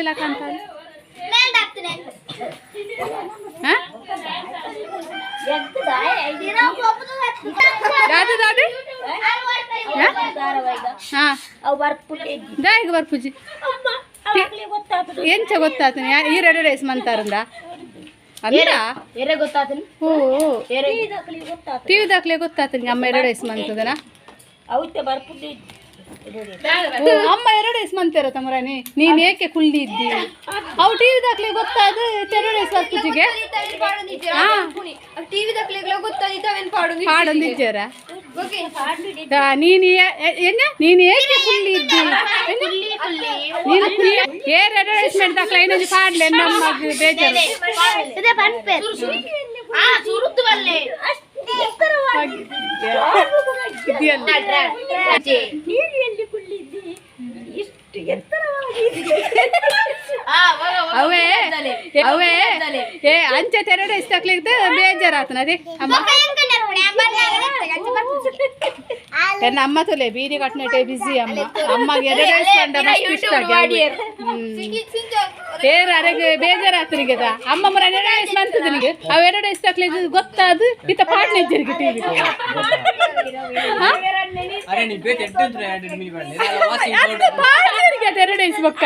ಇಲ್ಲ ಕಾಂತ. ಹಾ ದಾದು ದಾದು. ಹಾ ದಾಯಿಗೆ ಬರ್ಪುಜಿ. ಎಂಚ ಗೊತ್ತಾತನ? ಈ ಅಡ್ವರ್ಟೈಸ್ ಮಂತಾರಂದ ಅಂದ. ಎರೆ ಗೊತ್ತಾತನ? ಓ, ಟಿವಿ ದಾಖಲೆ ಗೊತ್ತಾತನ ಅಮ್ಮ ಅಡ್ವರ್ಟೈಸ್ ಮಂತದನ. ಅವತ್ತೆ ಬರ್ಪುಜಿ. ಓ, ಅಮ್ಮ ಅಡ್ವರ್ಟೈಸ್ ಮಂತಾರ ತಮರಾಣಿ, ನೀನ್ ಏಕೆ ಕುಳ್ಳಿ ಇದ್ದಿ? ಅವು ಟಿವಿ ದಾಖಲೆ ಗೊತ್ತಾದ ಅಡ್ವರ್ಟೈಸ್ ಬರ್ಪುಜಿಗೆ. ಟಿವಿ ದಾಖಲೆಗಳ ಗೊತ್ತಾದಿತ್ತು, ಅವೇನ್ ಪಾಡು. ಪಾಡೊಂದಿಜ್ಜಾರ ನೀನು? ಎನ್ನ ನೀನು ಏಕೆ ಕುಳ್ಳಿ ಇದ್ದಿ? ಎನ್ನ? ನೀನು ಏರ್ ಅಡ್ವರ್ಟೈಸ್ಮೆಂಟ್ ದಾಖಲೆ ಇನ್ನೊಂದು ಪಾಡ್ಲೆ, ನಮ್ಮ ಬೇಜಾರು. ಸುರುತ್ತು ಬಲ್ಲೆ. ಇದೆಯಲ್ಲ. ನೀನು ಎಲ್ಲಿ ಕುಳ್ಳಿದ್ದಿ ಇಷ್ಟು ಎತ್ತರವಾಗಿ? ಅವೇ ಅವೇ. ಏ, ಅಂಚೆ ತೆರಡೆ ಇಷ್ಟಕ್ಲಿದ್ದು ಬೇಜಾರಾತನ ಅದೇ ಅಮ್ಮ. ಎನ್ನ ಅಮ್ಮ ತುಲೆ ಬೀದಿ ಕಟ್ನಟೆ ಬಿಸಿ ಅಮ್ಮ. ಅಮ್ಮಗೆ ಎರಡು ಕಂಡ ಮಸ್ತ್ ಇಷ್ಟ. ಏರ್ ಅರೆಗೆ ಬೇಜಾರಾತನಿಗೆ ಅಮ್ಮ ಮರ ಎರಡು ಮಂತದನಿಗೆ. ಅವ್ ಎರಡು ಇಷ್ಟಕ್ಲಿದ್ದು ಗೊತ್ತಾದು ಇತ್ತ ಪಾಟ್ನೆ ಟಿವಿ. ಅರೆ, ನೀ ಬೇತೆ ಎಡ್ಡು ಅಂತ ಎರಡು ಮಿನಿ ಬರಲಿ ವಾಷಿಂಗ್ ಪೌಡರ್. ಪಾಟ್ನೆರಿಗೆ ಎರಡು ಬೊಕ್ಕ.